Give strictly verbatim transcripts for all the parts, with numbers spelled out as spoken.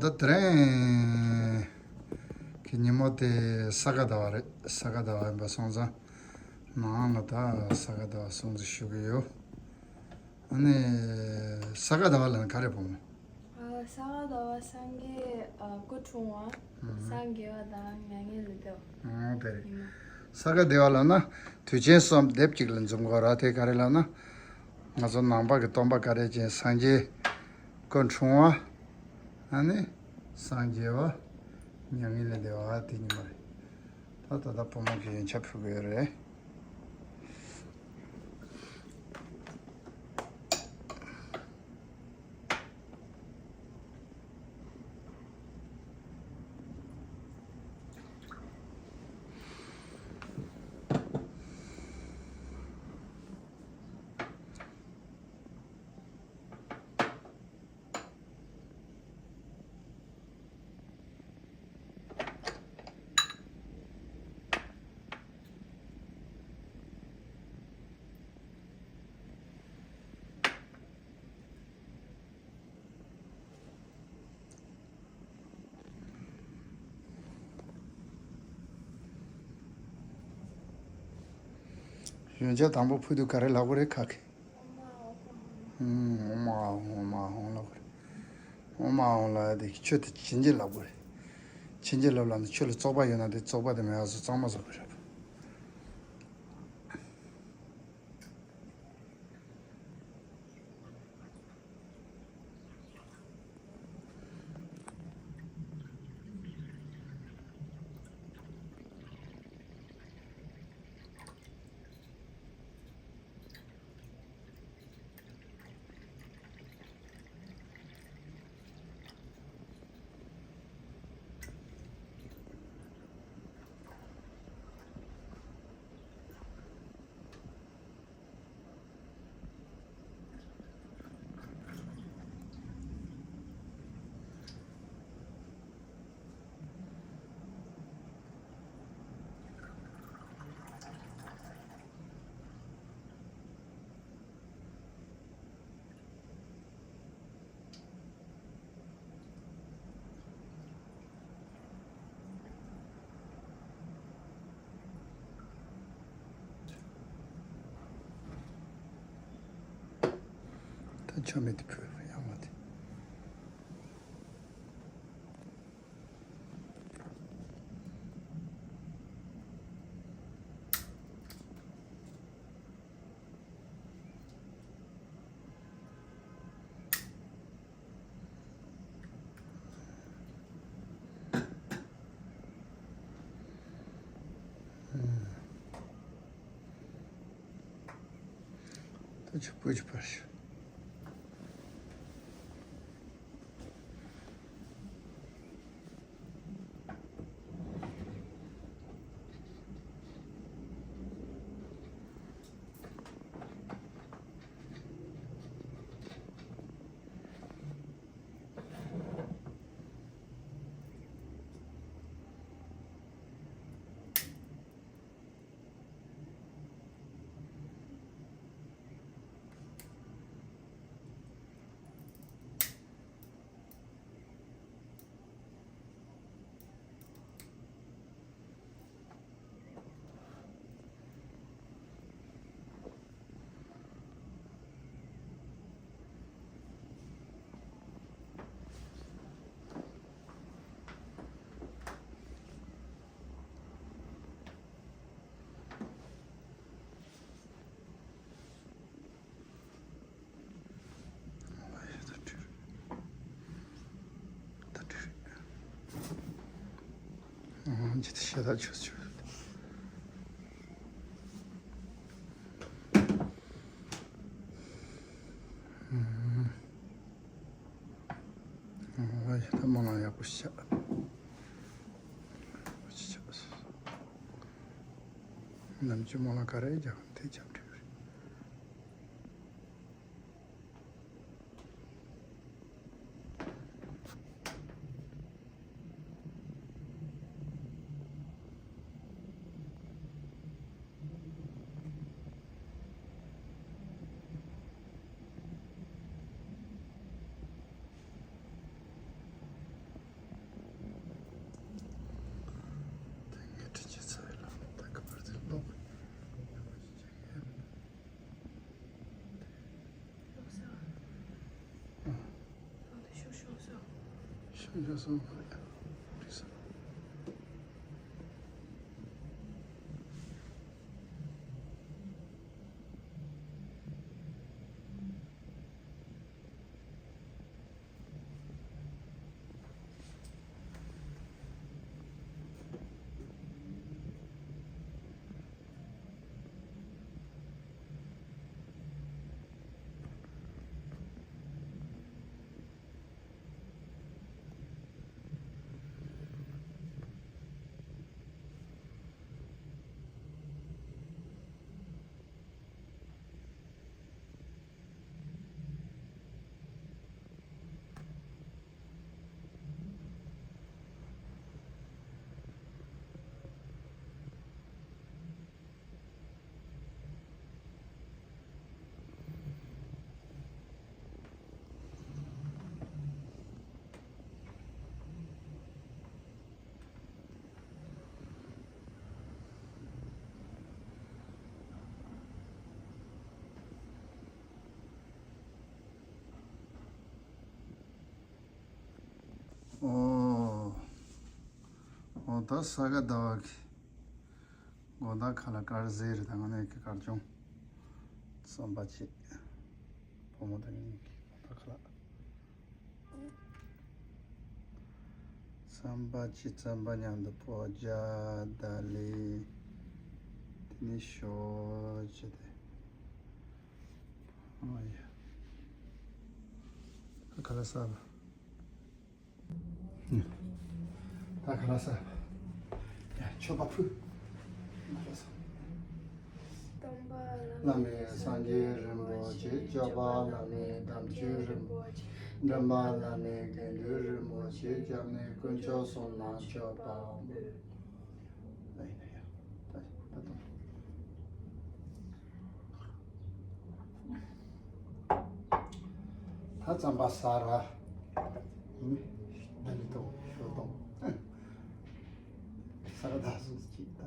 ད་དེ་རིང་གི་ཉིན་མོ་དེ་ས་ག་ཟླ་བ་རེད། ས་ག་ཟླ་བ་ཡིན་པ་སོང་ཙང་ནང་ལ་ད་ས་ག་ཟླ་བ་སྲུང་བརྩི་ཞུ་གི་ཡོད། ཨ་ནི་ས་ག་ཟླ་བ་ལ་ནི་ག་རེ་བུ་མོ། ཨ། ས་ག་ཟླ་བ་སངས་རྒྱས། ཨ། སྐུ་འཁྲུངས་པ། ཨ། སངས་རྒྱས་པ་དང་མྱ་ངན་ལས་འདས་པ། ཨོ་དེ་རེད། ཡིན་ནོ། ས་ག་ཟླ་བ་ལབ་ན་དུས་ཆེན་གསུམ་སྡེབ་གཅིག་ལ་འཛོམས་དགོས་ར། དེ་ག་རེ་ལབ་ན། ང་ཚོ་ནང་པ་གི་སྟོན་པ་བཀའ་དྲིན་ཅན་སངས་རྒྱས་སྐུ་འཁྲུངས་པ། ཨ་ནི་སངས་རྒྱས་པ། མྱ་ངན་ལས་འདས་པ་དེ་ཉིན་མོ་རེད། ད་ད་ལྟ་བུ་མོ་གིས་ཡོན་ཆབ་ཕུལ་གི་ཡོད་རེད། ཡོན་ཆབ་དང་པོ་ཕུལ་དུས་ག་རེ་ལབ་དགོས་རེད་ཁ་ཁེ། ཨོཾ་ཨཱཿཧཱུྃ། ཨོཾ་ཨཱཿཧཱུྃ། ཨོཾ་ཨཱཿཧཱུྃ་ལབ་དགོས་རེད། ཨོཾ་ཨཱཿཧཱུྃ་ལབ་དེ་ཆོས་དེ་བྱིན་གྱིས་བརླབ་དགོས་རེད། བྱིན་གྱིས་བརླབ་ལབ་ནས་ཆོས་ལ་བཙོག་པ་ཡོད་ན་དེ་བཙོག་པ་དེ་མེད་པ་བཟོ། གཙང་མ་བཟོ་དགོས་རེད། ད་ཆོ་མེད་དུ་ཕུལ་ཡང་མ་དེ། ད་ཆུ་སྤོས་ཀྱི་ཕར་ཞོག་ད་དྲི། ཨ། ཇི་ལྟར་ཤ་སྟག་ཆོས་ཆོས། ཨ། ད་སྨོན་ལམ་ཡག་པོ་ཞིག་བྱ། ནམ་རྒྱུན་སྨོན་ལམ་ག་རེ་རྒྱག་དེ་རྒྱབ་འགྲོ་གི་རེད། ཡ་སོང་བ་ཡ། ཨོ། ཨོ་ད་ས་ག་ཟླ་བ་གི་དགོང་དག་ཁ་ལག་དཀར་ཟས་རེད། ད་ང་ནས་ཀྱི་དཀར་ཆུང་རྩམ་པ་བྱེད། བུ་མོ་དང་ངེད་ཀྱི་དགོང་དག་ཁ་ལག་རྩམ་པ་བྱེད། རྩམ་པ་མཉམ་དུ་སྤོ་རྒྱག་ད་ལི། དེ་ནས་ཞོ་བྱེད་དེ། ཨོ་ཡ། ད་ཁ་ལག་ཟ་བ། ད་ག་ལ་ས། ཡ་མཆོད་པ་ཕུལ། བླ་མེད་སངས་རྒྱས་རིན་པོ་ཆེ། སྐྱོབ་པ་བླ་མེད་དམ་ཆོས་རིན་པོ་ཆེ། འདྲེན་པ་བླ་མེད་དགེ་འདུན་རིན་པོ་ཆེ། སྐྱབས་གནས་དཀོན་མཆོག་གསུམ་ལ་མཆོད་པ་འབུལ། ད་ཡིན་ན་ཡ། ད་ད་དུང་། ད་རྩམ་པ་ཟ་ར། ད་ནི་ཏོག་ཞོ་ཏོག་ས་ག་ཟླ་སུ་གཅིག་ད།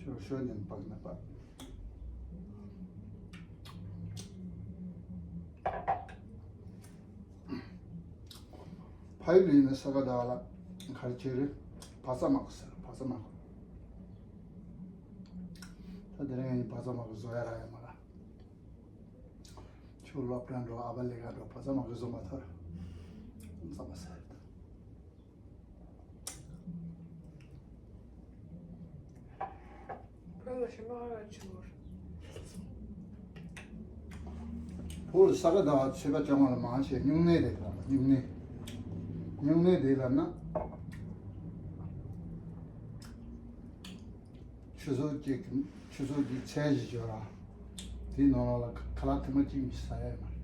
ཞོ་ཞོ་ནས་སྤགས་ན་སྤགས། ཕ་ཡུལ་ཡིན་ན་ས་ག་ཟླ་བ་ལ་ག་རེ་བྱེད་རེད། བག་ཚ་མ་གོ་ཟེར། བག་ཚ་མ་གོ། ད་དེ་རིང་ངས་བག་ཚ་མ་གོ་བཟོ་ཡ་རག་ཡ་མ་རེད། ཁྱོད་སློབ་གྲྭ་འགྲོ། ཨ་ཕ་ལས་ཀ་འགྲོ། བག་ཚ་མ་གོ་བཟོ་མ་ཐུབ། བག་ཚ་མ་ཟེར། བོད་ལ་ཞིམ་པ་ཧ་ལས་ཆེ་བོ་རེད། བོད་ལ་ས་ག་ཟླ་བ་ཚེས་པ་བཅོ་ལྔ་ལ་མང་ཆེ་སྨྱུང་གནས་རེད་ལབ། སྨྱུང་གནས། སྨྱུང་གནས་དེ་ལབ་ན། ཆུ་ཚོད་གཅིག་ཆུ་ཚོད་གཅིག་ཚད་གཞི་བྱོས་ར། དེའི་ནང་ལོགས་ལ་ཁ་ལག་ཐེངས་མ་གཅིག་མི་ཟ་ཡ་ཡོད་མ་རེད།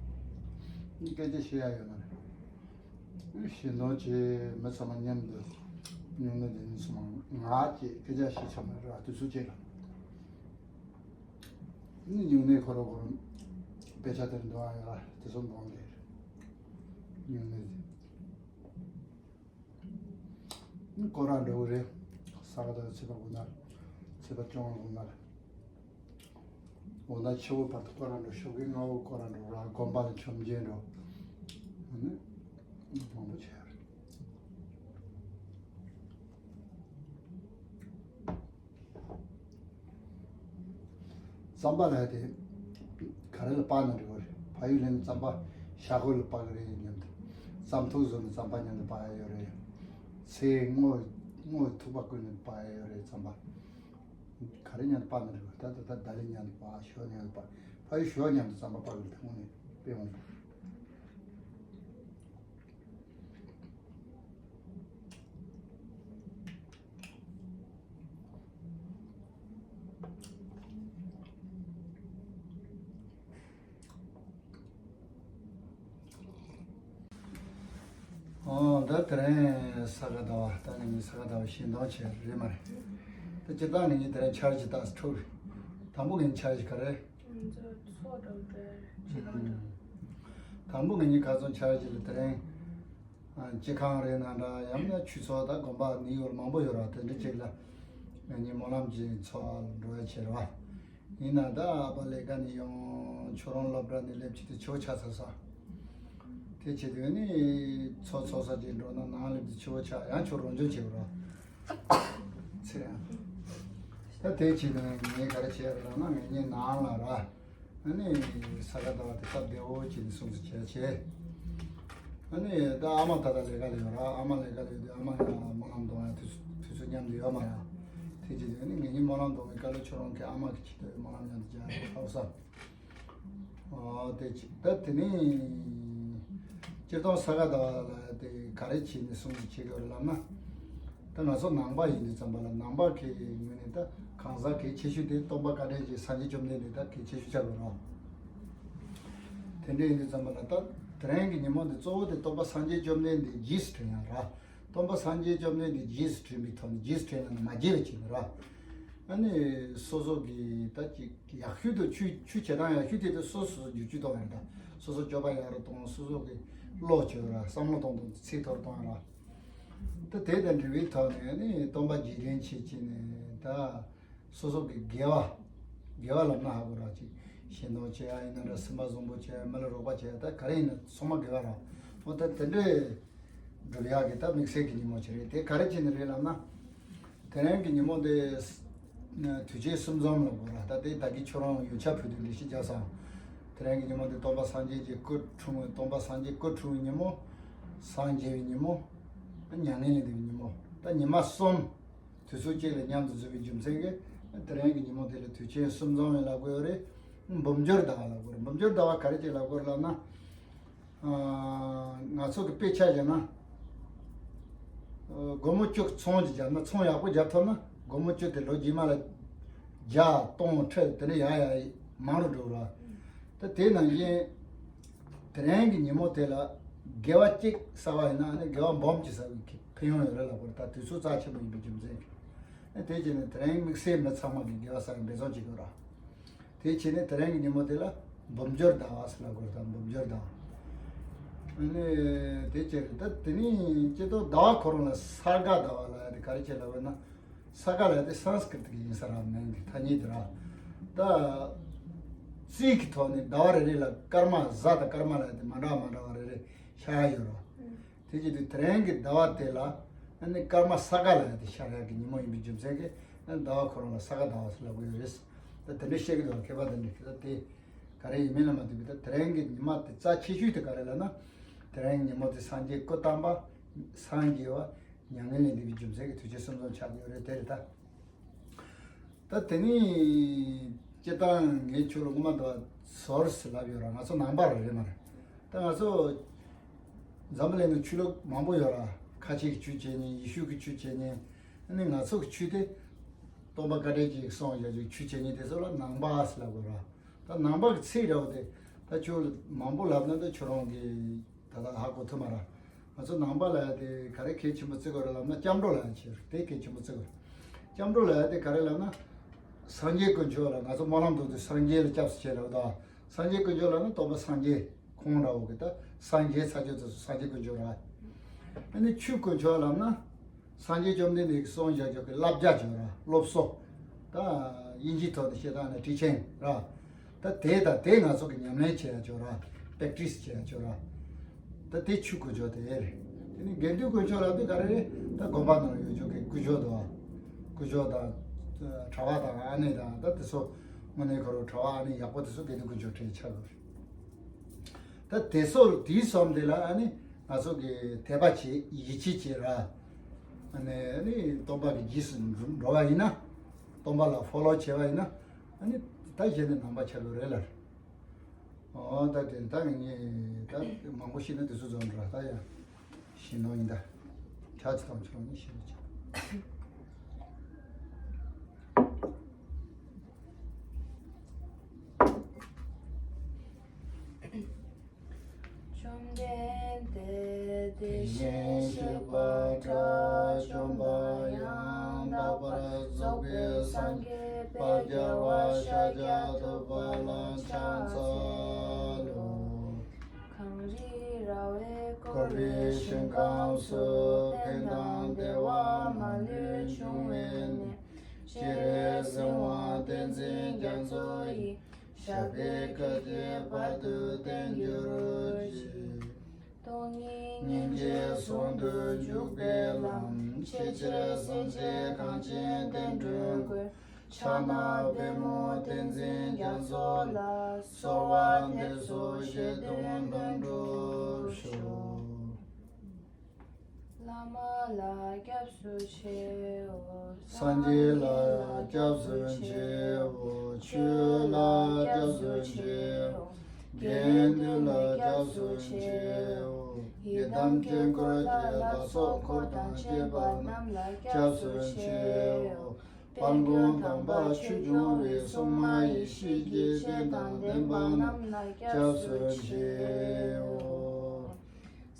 སྐད་ཆ་བཤད་ཡ་ཡོད་མ་རེད། ཞལ་འདོན་བྱས། མི་ཚང་མ་མཉམ་དུ་སྨྱུང་གནས་དེ་ནས་ཚང་མ་ངག་བཅད་སྐད་ཆ་བཤད་ཚར་མ་རེད་བ། དུས་ཚོད་ཅིག་ལ། ནི་སྨྱུང་གནས་ཁོ་རང་ཁོ་རང་དཔེ་ཆ་དེར་འདོན་ཡ་ཡོད་ར། དེ་ཚོ་འདོན་ལེ་རེད། སྨྱུང་གནས་དེ། སྐོར་ར་འགྲོ་གི་རེད། ས་ག་ཟླ་བའི་ཚེས་པ་དགུ་ན། ཚེས་པ་བཅོ་ལྔ་དགུ་ན། འོ་ན་ཕྱི་པོ་བར་དུ་སྐོར་ར་འགྲོ། ཞོགས་ཀའི་སྔ་པོ་སྐོར་ར་འགྲོ་ར། དགོན་པ་ལ་མཆོད་མཇལ་འགྲོ། ཨ་ནི་མང་པོ་བྱས་རེད། རྩམ་པ་ལབ་དེ་ག་རེ་ལ་སྤགས་ན་འགྲིག་གི་རེད། ཕ་ཡུལ་ལ་ནི་རྩམ་པ་ཞྭ་གོས་ལ་སྤགས་ཀྱི་རེད། མཉམ་དུ་རྩམ་ཐུག་བཟོས་ནས་རྩམ་པ་མཉམ་དུ་སྤགས་ཡ་ཡོད་རེད། ཚལ་སྔོ། སྔོ་ཐུག་པ་བསྐོལ་ནས་སྤགས་ཡ་ཡོད་རེད། རྩམ་པ་ག་རེ་མཉམ་དུ་སྤགས་ན་འགྲིག་གི་རེད། ད་ད་ད་ད་ལི་མཉམ་དུ་སྤགས། ཞོ་མཉམ་དུ་སྤགས། ཕ་ཡུལ་ཞོ་མཉམ་དུ་རྩམ་པ་སྤགས་ཀྱི་རེད། དེ་སྔོན་ནས་དཔེ་འོང་། ཨོ། ད་དེ་རིང་ས་ག་ཟླ་བ། ད་ནི་ངས་ས་ག་ཟླ་བ་ཞལ་འདོན་བྱས་རེད་མ་རེད། ད་སྤྱིར་བཏང་ནི་ངས་དེ་རིང་འཆར་གཞི་ཏོག་ཙམ་འཁྲུག་རེད། དང་པོ་ངས་འཆར་གཞི་ག་རེ། ང་ཚོ་ཚོགས་འགྲོ་གི་རེད། ཞལ་འདོན་འགྲོ། དང་པོ་ངས་ཁ་སང་འཆར་གཞི་ལ་དེ་རིང་ སྤྱི་ཁང་རེད་ན་འདྲ། ཡང་ན་ཆོས་ཚོགས། ད་དགོན་པ་ནི་ཡོད་མང་པོ་ཡོད་ར། དེ་འདྲ་ཅིག་ལ་ངེད་གཉིས་སྨོན་ལམ་གྱི་ཚོགས་འགྲོ་ཡ་བྱེད་ར། ཡིན་ན་ད་ཨ་ཕ་ལས་ཀ་ནས་ཡོང་། ཁྱོད་རང་སློབ་གྲྭ་ནས་སླེབས་ཀྱི་དུས་ཕྱི་པོ་ཆགས་ཚར་སོང་། དེ་བྱེད་དུས་ནི་ཚོགས་ཚོགས་ས་ཅིག་འགྲོ་ན་ནང་སླེབས་དུས་ཕྱི་པོ་ཆགས། ཡང་ཁྱོད་རང་སྦྱོང་བྱེད་དགོས་ར། ཚེ་ཡང་། ད་དེ་བྱེད་དུས་ངས་ག་རེ་བྱས་ར་ལབ་ན། ངེད་གཉིས་ནང་ལ་ར། ཨ་ནི་ས་ག་ཟླ་བ་དེ་སྟབས་བདེ་བོ་བྱས་ནས་སྲུང་བརྩི་བྱས་བྱས། ཨ་ནི་ད་ཨ་མ་ད་ལྟ་ལས་ཀ་ལ་ཡོད་ར། ཨ་མ་ལས་ཀ་ལ་ཡོད་དུས་ཨ་མ་ཡང་སྨོན་ལམ་གཏོང་ཡ་དུས་ཚོད་དུས་ཚོད་མཉམ་དུ་ཡོད་མ་ར། དེ་བྱེད་དུས་ཨ་ནི་ངེད་གཉིས་སྨོན་ལམ་གཏོང་བའི་སྐབས་ལ་ཁྱོད་རང་གི་ཨ་མ་གི་ཆེད་དུ་སྨོན་ལམ་མཉམ་དུ་རྒྱག་ཡ་ཧ་གོ་སོང་། ཨོ་དེ་ཅི་ད་དེ་ནི་སྤྱིར་བཏང་ས་ག་ཟླ་བ་ལ་དེ་ག་རེ་བྱས་ནས་སྲུང་བརྩི་བྱེད་དགོས་རེད་ལབ་ན། ད་ང་ཚོ་ནང་པ་ཡིན་དུས་ཙམ་པ་ལ། ནང་པ་གི་ངོས་ནས་ད་གང་ཟག་གལ་ཆེ་ཤོས་དེ་སྟོན་པ་བཀའ་དྲིན་ཅན་སངས་རྒྱས་བཅོམ་ལྡན་འདས་ད་གལ་ཆེ་ཤོས་ཆགས་དགོས་རེད། དེ་འདྲ་ཡིན་དུས་ཙམ་པ་ལ་ད་དེ་རིང་གི་ཉིན་མོ་འདི་གཙོ་བོ་དེ་སྟོན་པ་སངས་རྒྱས་བཅོམ་ལྡན་འདས་རྗེས་སུ་དྲན་ཡ་ར། སྟོན་པ་སངས་རྒྱས་བཅོམ་ལྡན་འདས་རྗེས་སུ་དྲན་པའི་ཐོག་ནས། རྗེས་སུ་དྲན་ལབ་ན་མ་བརྗེད་པ་བྱས་ནས་ར། ཨ་ནི་སོ་སོ་གི་ད་ཅིག་ཡག་ཤོས་དང་ཆོས་ཆོས་བྱེད་སྟངས་ཡག་ཤོས་དེ་དུ་སོ་སོ་སོ་བསྒྱུར་བཅོས་གཏོང་ཡ་རེད། ད་སོ་སོ་སྤྱོད་པ་ཡག་རུ་གཏོང་། སོ་སོ་གི་བློ་བཅོས་ར། བསམ་བློ་གཏོང་སྟངས་ཚད་མཐོ་རུ་གཏོང་ཡ་ར། ད་དེ་དང་འབྲེལ་བའི་ཐོག་ནས་ནི་སྟོན་པ་རྗེས་དྲན་བྱེད་ཀྱི་ནས་ད་སོ་སོ་གི་དགེ་བ། དགེ་བ་ལབ་ན་ཧ་གོ་ར། ཅིག་ཞལ་འདོན་བྱེད་ཡ་ཡིན་ན་འདྲ། སེམས་པ་བཟང་པོ་བྱེད་ཡ། མི་ལ་རོགས་པ་བྱེད་ཡ། ད་ག་རེ་ཡིན་ན་ཚང་མ་དགེ་བ་ར། འོ་ད་དེ་འདྲའི་སྒྲུབ་ཡག་གི་ད་དམིགས་བསལ་གྱི་ཉིན་མོ་ཅིག་རེད། དེ་ག་རེ་བྱས་ནས་རེད་ལབ་ན། དེ་རིང་གི་ཉིན་མོ་དེ་དུས་ཆེན་གསུམ་འཛོམས་ལ་གོ་ར། ད་དེ་ད་གི་ཁྱོད་རང་ཡོ་ཆ་ཕུལ་དུས་འགྲེལ་བཤད་རྒྱག་སོང་། དེ་རིང་གི་ཉིན་མོ་དེ་སྟོན་པ་སངས་རྒྱས་ཀྱི་སྐུ་འཁྲུངས། སྟོན་པ་སངས་རྒྱས་སྐུ་འཁྲུངས་ཉིན་མོ། སངས་རྒྱས་པའི་ཉིན་མོ། མྱ་ངན་ལས་འདས་པའི་ཉིན་མོ། ད་ཉི་མ་གསུམ་དུས་ཚོད་གཅིག་ལ་མཉམ་དུ་འཛོམས་པའི་རྒྱུ་མཚན་གྱིས་དེ་རིང་གི་ཉིན་མོ་དེ་ལ་དུས་ཆེན་གསུམ་འཛོམས་ཡིན་ལབ་དགོས་རེད། འབུམ་འགྱུར་ཟླ་བ་ལབ་དགོས་རེད། འབུམ་འགྱུར་ཟླ་བ་ག་རེ་བྱས་ལབ་དགོས་རེད་ལབ་ན། ང་ཚོ་གི་དཔེ་ཆ་བཞག་ན། སྒོར་མོ་བཅུ་ཚོང་ཅིག་བརྒྱབ་ན། ཚོང་ཡག་པོ་བརྒྱབ་ཐུབ་ན་སྒོར་མོ་བཅུ་དེ་ལོ་རྗེས་མ་ལ་བརྒྱ་སྟོང་ཁྲི་དེ་འདྲ་ཡར་ཡར་མང་རུ་འགྲོ་ར། ད་དེ་ནང་བཞིན་དེ་རིང་གི་ཉིན་མོ་དེ་ལ་དགེ་བ་གཅིག་བསགས་པ་ཡིན་ན་ནི་དགེ་བ་འབུམ་གཅིག་བསགས་པའི་ཕན་ཡོན་ཡོད་རེད་ལབ་དགོས་རེད། ད་དུས་ཚོད་རྩ་ཆེན་པོ་ཡིན་པའི་རྒྱུ་མཚན་གྱིས། ཨ་དེ་བྱས་ནས་དེ་རིང་དམིགས་བསལ་མི་ཚང་མ་གི་དགེ་བ་བསགས་ཡ་འབད་བརྩོན་བྱེད་དགོས་ར། དེ་བྱས་ནས་དེ་རིང་གི་ཉིན་མོ་དེ་ལ་འབུམ་འགྱུར་ཟླ་བ་ཟེར་ལབ་དགོས་རེད། ད་འབུམ་འགྱུར་ཟླ་བ། ཨ་ནི་དེ་བྱས་རེད། ད་དེ་ནི་སྤྱིར་བཏང་ཟླ་བ་ཁོ་རང་ལ་ས་ག་ཟླ་བ་ལབ་ཡ་དེ་ག་རེ་བྱས་ལབ་ན། ས་ག་ལབ་ཡ་དེ་སཾ་སྐྲྀཏ་གི་ཡིན་ས་ར། མིང་གི་ཐ་སྙད་དེ་ར། ད་རྩིས་ཀྱི་ཐོག་ནས་ཟླ་བ་རེ་རེ་ལ་སྐར་མ་གཟའ་དང་སྐར་མ་ལབ་ཡ་དེ་མ་འདྲ་བ་མ་འདྲ་བ་རེ་རེ་ཤར་ཡོད་ར། དེ་བྱེད་དུས་དེ་རིང་གི་ཟླ་བ་དེ་ལ་ཨ་ནི་སྐར་མ་ས་ག་ལབ་ཡ་དེ་ཤར་ཡག་གི་ཉིན་མོ་ཡིན་པའི་རྒྱུ་མཚན་གྱིས་ཨ་ནི་ཟླ་བ་ཁོ་རང་ལ་ས་ག་ཟླ་བ་ཟེར་ལབ་ཀྱི་ཡོད་རེད། ད་དེ་འདྲ་བཤད་ཀྱི་འདུག་མཁས་པ་དེ་འདྲས་ཀྱིས། ད་དེ་ག་རེ་ཡིན་མིན་ལ་མ་ལྟོས་པའི་ད་དེ་རིང་གི་ཉི་མ་དེ་རྩ་ཆེ་ཤོས་དེ་ག་རེ་ལབ་ན། དེ་རིང་ཉིན་མོ་དེ་སངས་རྒྱས་སྐུ་བལྟམས་པ། སངས་རྒྱས་པ། མྱ་ངན་ལས་འདས་པའི་རྒྱུ་མཚན་གྱིས་དུས་ཆེན་གསུམ་འཛོམས་ཆགས་ཀྱི་ཡོད་རེད། དེ་རེད་ད། ད་དེ་ནི་སྤྱིར་བཏང་ངས་ཁྱོད་ལ་སྔོན་མ་དང་ཟུར་ཟེར་ལབ་ཡོད་ར། ང་ཚོ་ནང་པ་ར་རེད་མ་རེད། ད་ང་ཚོ་འཛམ་བུ་གླིང་ནང་ཆོས་ལུགས་མང་པོ་ཡོད་ར། ཁ་ཆེ་གི་ཆོས་བྱེད་མཁན། ཡེ་ཤུ་གི་ཆོས་བྱེད་མཁན། ཨ་ནི་ང་ཚོ་གི་ཆོས་དེ་སྟོན་པ་བཀའ་དྲིན་ཅན་གསུངས་བཞག་ཅིག་ཆོས་བྱེད་མཁན་དེ་ཚོ་ལ་ནང་པ་ཟེར་ལབ་དགོས་ར། ད་ནང་པ་གི་ཚིག་འདྲ་བོ་དེ་ད་ཁྱོད་ལ་མང་པོ་ལབ་ན་ད་ཁྱོད་རང་གི་ད་ལྟ་ཧ་གོ་ཐུབ་མ་ར། ང་ཚོ་ནང་པ་ལབ་ཡ་དེ་ག་རེ་གལ་ཆེན་པོ་བརྩི་དགོས་རེད་ལབ་ན། སྐྱབས་འགྲོ་ལབ་ཡ་ཆེ་རེད། དེ་གལ་ཆེན་པོ་བརྩི་དགོས་རེད། སྐྱབས་འགྲོ་ལབ་ཡ་དེ་ག་རེ་ལབ་ན། སངས་རྒྱས་དཀོན་མཆོག་ལ་ང་ཚོ་སྨོན་ལམ་འདོན་དུས་སངས་རྒྱས་ལ་སྐྱབས་སུ་མཆི་ལབ་དང་། སངས་རྒྱས་དཀོན་མཆོག་ལབ་ན་སྟོན་པ་སངས་རྒྱས་ཁོང་འདྲ་བོ་གི་ད་སངས་རྒྱས་ཚར་གཅོད་དུ་སངས་རྒྱས་དཀོན་མཆོག་ར། ཨ་ནི་ཆོས་དཀོན་མཆོག་ལབ་ན། སངས་རྒྱས་བཅོམ་ལྡན་འདས་ཀྱིས་གསུངས་བཞག་ཆོག་གི་བསླབ་བྱ་ཆོག་ར། སློབ་གསོ། ད་དབྱིན་ཇིའི་ཐོག་ནས་བཤད་སྟངས་ནི་ཊི་ཆིང་ར། ད་དེ་དང་དེ་ང་ཚོ་གི་ཉམས་ལེན་བྱེད་ཡ་ཆོག་ར། པེག་ཊི་སི་བྱེད་ཡ་ཆོག་ར། ད་དེ་ཆོས་དཀོན་མཆོག་དེ་རེད། དེ་ནི་དགེ་འདུན་དཀོན་མཆོག་ལབ་དུས་ག་རེ་རེད། ད་དགོན་པ་ནང་ཡོད་ཆོག་གི་སྐུ་ཞབས་དང་། སྐུ་ཞབས་དང་། གྲྭ་པ་དང་ཨ་ནེ་དང་། ད་དེ་ཚོ་དངོས་གནས་ཁོ་རང་གྲྭ་པ་ཨ་ནེ་ཡག་པོ་དེ་ཚོ་དགེ་འདུན་དཀོན་མཆོག་གྲས་ཆགས་དགོས་རེད། ད་དེ་ཚོ་དེའི་གསུམ་དེ་ལ་ཨ་ནི་ང་ཚོ་གི་དད་པ་བྱེད། ཡིད་ཆེས་བྱེད་ར། ཨ་ནི་ཨ་ནི་སྟོན་པ་གི་རྗེས་སུ་འགྲོ་བ་ཡིན་ན། སྟོན་པ་ལ་ཕོ་ལོ་བྱེད་པ་ཡིན་ན། ཨ་ནི་ད་གཞི་ནས་ནང་པ་ཆགས་དགོས་རེད་ལ། ཨོ་ད་དེ་ད་ངས་ད་མང་པོ་ཤེས་ན་དེ་ཚོ་འཛོམས་འགྲོ། ད་ཡང་ཤེས་ནོ་ཡིན་ད། ཆ་ཅི་དང་ཆོག་ནི་ཤེས་ནི་ཆ། བཅོམ་ལྡན་འདས་དེ་བཞིན་གཤེགས་པ་དགྲ་བཅོམ་པ་ཡང་དག་པར་རྫོགས་པའི་སངས་རྒྱས་པ་རྒྱལ་བ་ཤཱཀྱ་ཐུབ་པ་ལ་ཕྱག་འཚལ་ལོ། གངས་རིའི་ར་བས་བསྐོར། འཁོར་བའི་ཞིང་ཁམས་སུ། ཕན་དང་བདེ་བ་མ་ལུས་འབྱུང་བའི་གནས། སྤྱན་རས་གཟིགས་དབང་བསྟན་འཛིན་རྒྱ་མཚོ་ཡི། ཞབས་པད་བསྐལ་བརྒྱའི་བར་དུ་བརྟན་གྱུར་ཅིག། སྟོང་ཉིད་སྙིང་རྗེ་ཟུང་དུ་འཇུག་པའི་ལམ། ཆེས་ཆེར་སེམས་ཅན་གངས་ཅན་བསྟན་འགྲོའི་མགོན། ཕྱག་ན་པདྨོ་བསྟན་འཛིན་རྒྱ་མཚོ་ལ། གསོལ་བ་འདེབས་སོ་བཞེད་དོན་ལྷུན་གྲུབ་ཤོག། བླ་མ་ལ་སྐྱབས་སུ་མཆིའོ། སངས་རྒྱས་ལ་སྐྱབས་སུ་མཆིའོ། ཆོས་ལ་སྐྱབས་སུ་མཆིའོ། དགེ་འདུན་ལ་སྐྱབས་སུ་མཆིའོ། ཡི་དམ་དཀྱིལ་འཁོར་གྱི་ལྷ་ཚོགས་འཁོར་དང་བཅས་པ་རྣམས་ལ་སྐྱབས་སུ་མཆིའོ། དཔལ་མགོན་དམ་པ་ཆོས་སྐྱོང་བའི་སྲུང་མ་ཡེ་ཤེས་ཀྱི་སྤྱན་དང་ལྡན་པ་རྣམས་ལ་སྐྱབས་སུ་མཆིའོ།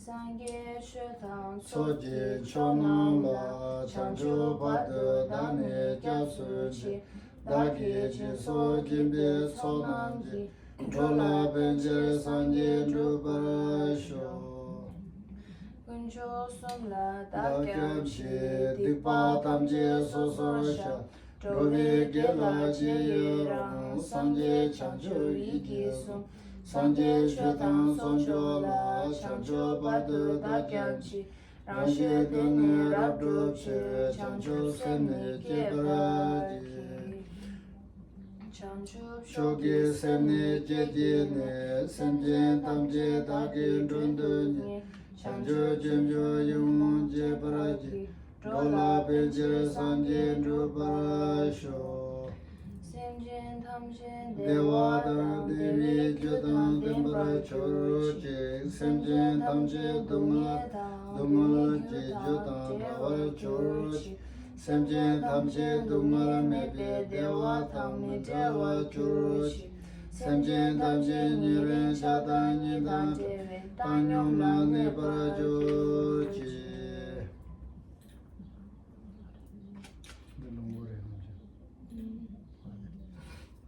སངས་རྒྱས་ཆོས་དང་ཚོགས་ཀྱི་མཆོག་རྣམས་ལ། བྱང་ཆུབ་བར་དུ་བདག་ནི་སྐྱབས་སུ་མཆི། བདག་གིས་སྦྱིན་སོགས་བགྱིས་པའི་ཚོགས་རྣམས་ཀྱིས། འགྲོ་ལ་ཕན་ཕྱིར་སངས་རྒྱས་འགྲུབ་པར་ཤོག། དཀོན་མཆོག་གསུམ་ལ་བདག་སྐྱབས་མཆི། སྡིག་པ་ཐམས་ཅད་སོ་སོར་བཤགས། འགྲོ་བའི་དགེ་ལ་རྗེས་ཡི་རང་། སངས་རྒྱས་བྱང་ཆུབ་ཡིད་ཀྱིས་བཟུང་། སངས་རྒྱས་ཆོས་དང་ཚོགས་མཆོག་ལ། བྱང་ཆུབ་བར་དུ་བདག་སྐྱབས་མཆི། རང་གཞན་དོན་ནི་རབ་བསྒྲུབ་ཕྱིར། བྱང་ཆུབ་སེམས་ནི་བསྐྱེད་པར་བགྱི། བྱང་ཆུབ་མཆོག་གི་སེམས་ནི་བསྐྱེད་བགྱིས་ནས། སེམས་ཅན་ཐམས་ཅད་བདག་གིས་མགྲོན་དུ་གཉེར། བྱང་ཆུབ་སྤྱོད་མཆོག་ཡིད་འོང་སྤྱད་པར་བགྱི། འགྲོ་ལ་ཕན་ཕྱིར་སངས་རྒྱས་འགྲུབ་པར་ཤོག། སེམས་ཅན་ཐམས་ཅད་བདེ་བ་དང་བདེ་བའི་རྒྱུ་དང་ལྡན་པར་གྱུར་ཅིག། སེམས་ཅན་ཐམས་ཅད་སྡུག་བསྔལ་དང་སྡུག་བསྔལ་གྱི་རྒྱུ་དང་བྲལ་བར་གྱུར་ཅིག། སེམས་ཅན་ཐམས་ཅད་སྡུག་བསྔལ་མེད་པའི་བདེ་བ་དང་མི་འབྲལ་བར་གྱུར་ཅིག། སེམས་ཅན་ཐམས་ཅད་ཉེ་རིང་ཆགས་སྡང་གཉིས་དང་བྲལ་བའི་བཏང་སྙོམས་ལ་གནས་པར་གྱུར་ཅིག། འདི་ལུང་པོ་རེད་ནམ་ཞིག།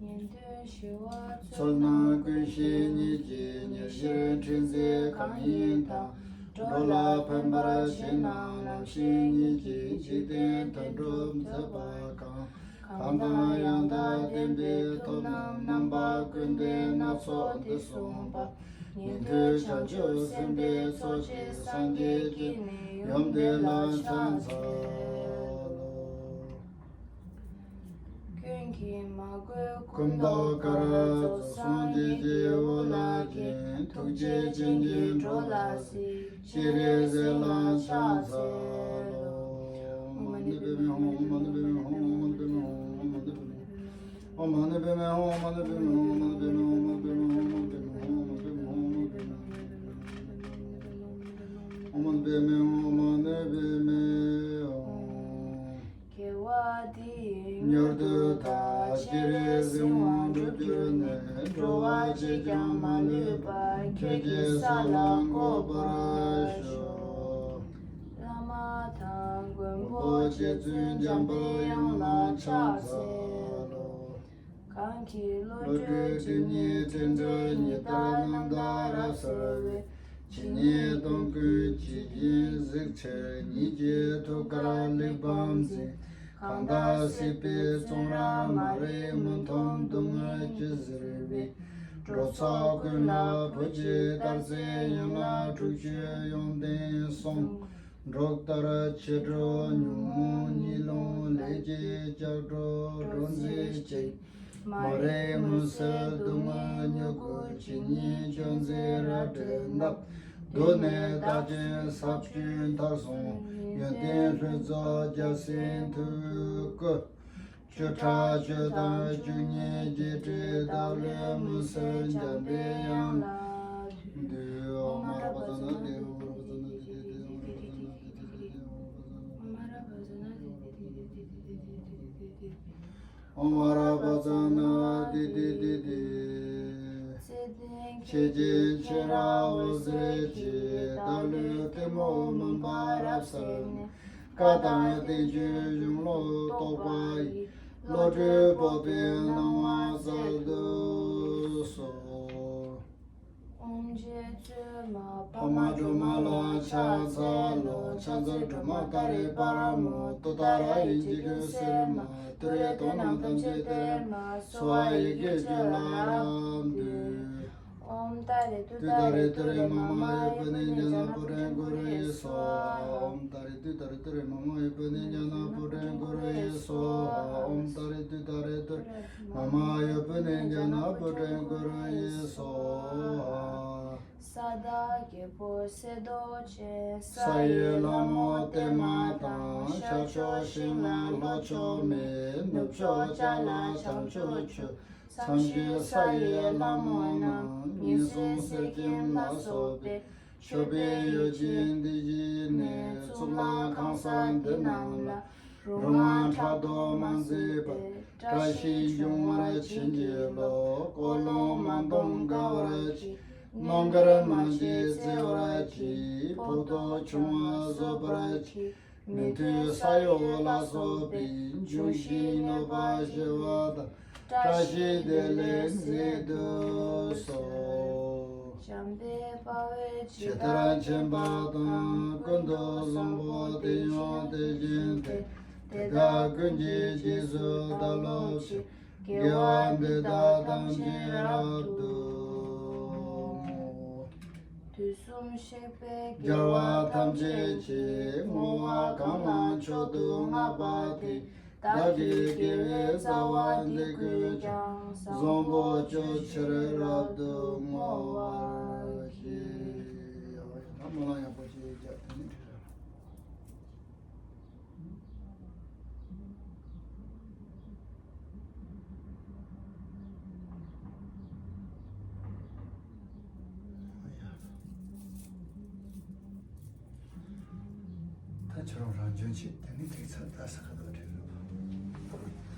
ཉན་ཐོས་ཞི་བ་ཚོལ་རྣམས་ཀུན་ཤེས་ཉིད་ཀྱིས། ཉེར་ཞིར་ཁྲིད་མཛད་གང་ཡིན་དང་། འགྲོ་ལ་ཕན་པར་བྱེད་རྣམས་ལམ་ཤེས་ཉིད་ཀྱིས། འཇིག་རྟེན་དོན་སྒྲུབ་མཛད་པ་གང་། གང་དང་ཡང་དག་ལྡན་པའི་ཐབས་རྣམས། རྣམ་པ་ཀུན་ལྡན་སྣ་ཚོགས་འདི་གསུངས་པ། ཉན་ཐོས་བྱང་ཆུབ་སེམས་དཔའི་ཚོགས་ཀྱིས། སངས་རྒྱས་ཀྱི་ནི་ཡུམ་དེ་ལ་ཕྱག་འཚལ་ལོ། ཀུན་གྱིས་མ་གོས་སྐུ་མདོག་དཀར། རྫོགས་སངས་རྒྱས་ཀྱི་དབུ་ལ་བརྒྱན། ཐུགས་རྗེ་ཅན་གྱིས་འགྲོ་ལ་གཟིགས། སྤྱན་རས་གཟིགས་ལ་ཕྱག་འཚལ་ལོ། དགེ་བ་འདི་ཡིས་མྱུར་དུ་བདག། སྤྱན་རས་གཟིགས་དབང་འགྲུབ་གྱུར་ནས། འགྲོ་བ་གཅིག་ཀྱང་མ་ལུས་པ། ཁྱེད་ཀྱི་ས་ལ་འགོད་པར་ཤོག། བླ་མ་དང་མགོན་པོ་རྗེ་བཙུན་འཇམ་དཔལ་དབྱངས་ལ་ཕྱག་འཚལ་ལོ། གང་གིས་བློ་གྲོས་སྒྲིབ་གཉིས་དྲི་བྲལ་ཉི་ལྟར་རྣམ་དག་རབ་གསལ་བའི། ཇི་སྙེད་སྟོང་ཀུན་ཇི་བཞིན་གཟིགས་ཕྱིར། ཉིད་ཀྱི་ཐུགས་ཀར་གླེགས་བམ་འཛིན། གང་དག་སྲིད་པའི་བཙོན་རར་མ་རིག་མུན་འཐོམས་སྡུག་བསྔལ་གྱིས་གཟིར་བའི། འགྲོ་ཚོགས་ཀུན་ལ་བུ་གཅིག་ལྟར་བརྩེ་ཡན་ལག་དྲུག་ཅུའི་ཡོན་ཏན་གསུངས། འབྲུག་ལྟར་ཆེར་སྒྲོགས་ཉོན་མོངས་གཉིད་སློང་ལས་ཀྱི་ལྕགས་སྒྲོག་སྒྲོག་འཛིན་ཅིང་། མ་རིག་མུན་སེལ་སྡུག་བསྔལ་མྱུ་གུ། ཇི་སྙེད་ཅོད་འཛིན་རལ་གྲི་བསྣམས། གདོད་ནས་བདག་ཅག་ཟབ་ཆོས་མཐར་སོན། ཡོན་ཏན་ལྷུན་རྫོགས་རྒྱལ་སྲས་ཐུགས་སྐུ། བཅུ་ཕྲག་བཅུ་དང་བཅུ་གཉིས་རྒྱས་འབྲིང་བདག་བློའི་མུན་སེལ་འཇམ་པའི་དབྱངས་ལ་འདུད། ཨོཾ་ཨ་ར་པ་ཙ་ན་དྷཱིཿ། ཨོཾ་ཨ་ར་པ་ཙ་ན་དྷཱིཿ། ཨོཾ་ཨ་ར་པ་ཙ་ན་དྷཱིཿ། ཨོཾ་ཨ་ར་པ་ཙ་ན་དྷཱིཿ། ཁྱེད་ཀྱི་མཁྱེན་རབ་འོད་ཟེར་གྱིས། བདག་བློའི་གཏི་མུག་མུན་པ་རབ་བསལ་ནས། བཀའ་དང་བསྟན་བཅོས་གཞུང་ལུགས་རྟོགས་པ་ཡི། བློ་གྲོས་སྤོབས་པའི་སྣང་བ་སྩལ་དུ་གསོལ། ཨོཾ་ རྗེ་བཙུན་མ་འཕགས་མ་སྒྲོལ་མ་ལ་ཕྱག་འཚལ་ལོ། ཕྱག་འཚལ་སྒྲོལ་མ་ཏཱ་རེ་པཱ་ར་མོ། ཏུཏྟཱ་ར་ཡི་རྗེ་གེ་སར་མ། ཏུ་རེ་དོ་ནང་ཐམས་ཅད་དེར་མ། གསོལ་བ་ཡི་གེ་བཅོལ་ལ་རབ་འདུད། ཨོཾ་ཏཱ་རེ་ཏུཏྟཱ་རེ་ཏུ་རེ་མ་མ་ཡེ་པུ་ནེ་ཛྙཱ་ན་པུ་ཏྲེ་གུ་རུ་ཡེ་སྭཱ་ཧཱ། ཨོཾ་ཏཱ་རེ་ཏུཏྟཱ་རེ་ཏུ་རེ་མ་མ་ཡེ་པུ་ནེ་ཛྙཱ་ན་པུ་ཏྲེ་གུ་རུ་ཡེ་སྭཱ་ཧཱ། ཨོཾ་ཏཱ་རེ་ཏུཏྟཱ་རེ་ཏུ་རེ་མ་མ་ཡེ་པུ་ནེ་ཛྙཱ་ན་པུ་ཏྲེ་གུ་རུ་ཡེ་སྭཱ་ཧཱ། ས་བདག་རྒྱལ་པོ་སེར་མདོག་ཅན། ས་ཡི་ལྷ་མོ་བརྟན་མ་དང་། ཤར་ཕྱོགས་ཤིང་ལ་ལྷོ་ཕྱོགས་མེ། ནུབ་ཕྱོགས་ལྕགས་ལ་བྱང་ཕྱོགས་ཆུ། མཚམས་བཞི་ས་ཡི་ལྷ་མོ་རྣམས། ཉེན་ཟུང་གསེར་སྐྱེམས་ལ་སོགས་པའི། མཆོད་པའི་ཡོ་བྱད་འདི་བཞེས་ནས། གཙུག་ལག་ཁང་བཟང་འདི་རྣམས་ལ། རོ་མངར་ཕྲག་དོག་མ་མཛད་པར། བཀྲ་ཤིས་འབྱུང་བར་བྱིན་གྱིས་རློབས། ཀོ་ལོང་མ་འདོམས་དགའ་བར་གྱིས། རྣམ་དཀར་མ་བྱེད་བརྩེ་བར་གྱིས། ཕོག་ཐུག་ཆུང་བ་བཟོད་པར་གྱིས། མི་མཐུན་ས་གཡོ་ལ་སོགས་པའི། འབྱུང་བཞིའི་གནོད་པ་ཞི་བ་དང་། བཀྲ་ཤིས་བདེ་ལེགས་མཛད་དུ་གསོལ། འཇམ་དཔལ་དཔའ་བོས་ཇི་ཇི་ལྟར་ལྟར་མཁྱེན་པ་དང་། ཀུན་ཏུ་བཟང་པོ་དེ་ཡང་དེ་བཞིན་ཏེ། དེ་དག་ཀུན་གྱི་རྗེས་སུ་བདག་སློབ་ཅིང་། དགེ་བ་འདི་དག་ཐམས་ཅད་རབ་ཏུ་བསྔོ། དུས་གསུམ་གཤེགས་པའི་རྒྱལ་བ་ཐམས་ཅད་ཀྱིས། བསྔོ་བ་གང་ལ་མཆོག་ཏུ་བསྔགས་པ་དེས། བདག་གི་དགེ་བའི་རྩ་བ་འདི་ཀུན་ཀྱང་། བཟང་པོ་སྤྱོད་ཕྱིར་རབ་ཏུ་བསྔོ་བར་བགྱི། ཡང་ཡང་ན་སྨོན་ལམ་ཡག་པོ་ཅིག་རྒྱབ། དེ་ནས་ཁྲིད་ར། ད་ཁྱེད་རང་རང་འཇོན་ཆེ། དེ་ནས་ཐིག་ཚད་ད་ས་ཁ་དོག་བྲིས་རོགས།